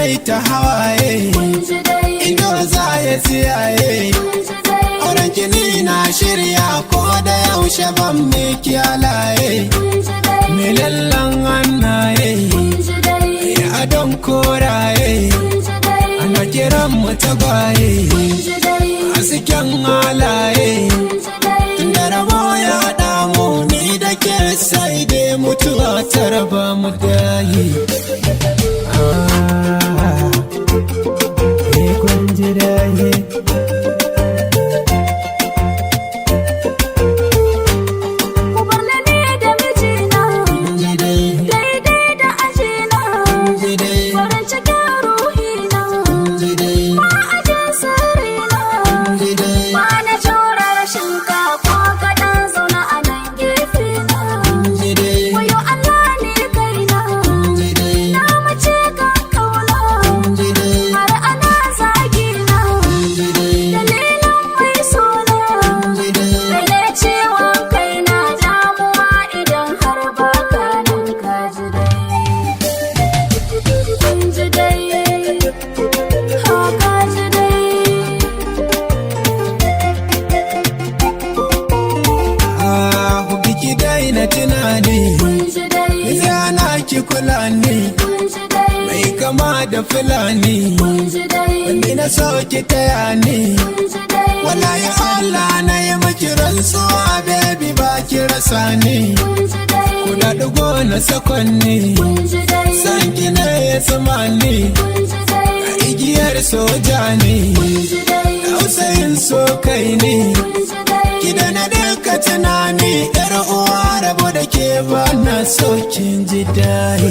yi ta hawaye. Kun ji dai. Ido za ya tsiyaye. Kun ji dai. Auren kini na shirya, ko da yaushe ban miki halaye. Kun ji dai. Mai lallan hannaye. Kun ji dai. Ya adon koraye. Kun ji dai. Ana kiran mu tagwaye. Kun ji dai. Hasken halaye. Kun ji dai. Tunda rabo ya damu ni da ke, sai dai mutuwa ta raba mu dayi. Ah, eh, kun ji dayi. Ku bar ni da mijina. Ji dai. Daidai da ajina. Ji dai. Farin cikin ruhina. Ji dai. Ba a jin sirrina. Ji dai. Ba na jure rashin ka ko kaɗan, zauna a nan gefe na. Ji dai. Wayo Allah ne kaina. Ji dai. Na mace kan kauna. Ji dai. Har ana zagi na. Ji dai. Dalilin mai suna. Ji dai. Kai ciwon kai na damuwa idan har baka nan, ka ji dai. Kun ji dai. Ha, ka ji dai. Ah, biki daina tunani. Kun ji dai. Zana ki kula ni. Kun ji dai. Mai kama da Fulani. Kun ji dai. Ni na so ki taya ni. Kun ji dai. Wallahi Allah na yi miki rantsuwa, baby, ba ki rasa ni. Kun ji dai. Kuna ɗigo na sakonni. Kun ji dai. San ki ne ya tsuma ni. Kun ji dai. Igiyar soja ne. Kun ji dai. Tausayin so kai ne. Kun ji dai. Ki da na duka tunani, yar uwa, rabo da ke ba na so, kin ji dai.